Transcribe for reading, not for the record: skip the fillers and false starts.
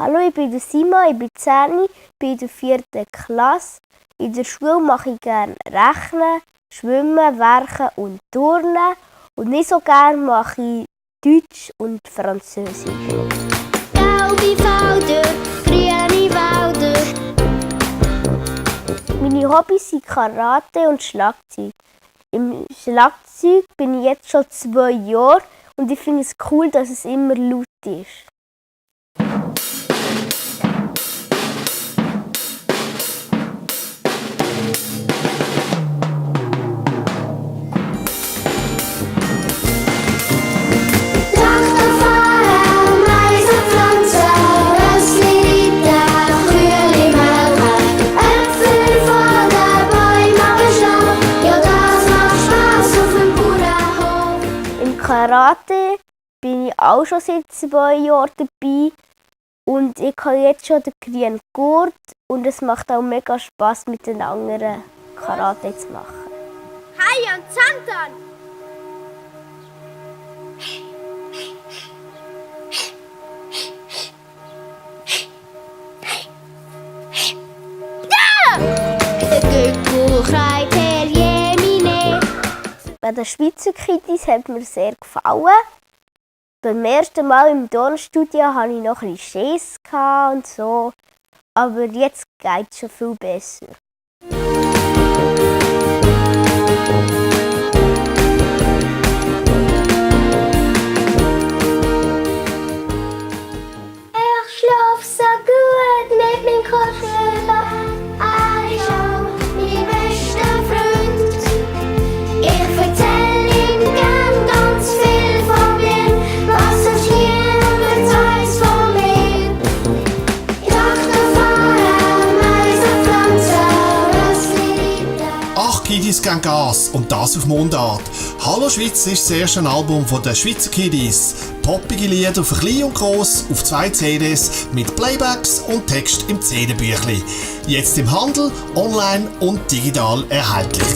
Hallo, ich bin Simon, ich bin 10, bin in der 4. Klasse. In der Schule mache ich gerne Rechnen, Schwimmen, Werken und Turnen. Und nicht so gerne mache ich Deutsch und Französisch. Gelbe Felder, grüne Wälder. Meine Hobbys sind Karate und Schlagzeug. Im Schlagzeug bin ich jetzt schon 2 Jahre und ich finde es cool, dass es immer laut ist. Karate bin ich auch schon seit 2 Jahren dabei und ich habe jetzt schon den grünen Gurt und es macht auch mega Spass mit den anderen Karate zu machen. Hi an Santan! Bei den Schweizer Kiddies hat mir sehr gefallen. Beim ersten Mal im Tonstudio hatte ich noch ein bisschen Schiss und so. Aber jetzt geht es schon viel besser. Ich schlaf so gut mit meinem Kuschelbett. Er ist auch mein bester Freund. Ich erzähl ihm gern ganz viel von mir, was er niemand weiß von mir. Traktor fahren, Meisen pflanzen, Rössli reiten. Ach, Kiddies geben Gas und das auf Mundart. «Hallo Schweiz» ist das erste Album der Schweizer Kiddies. Poppige Lieder für klein und gross auf 2 CDs mit Playbacks und Text im CD-Büchli. Jetzt im Handel, online und digital erhältlich.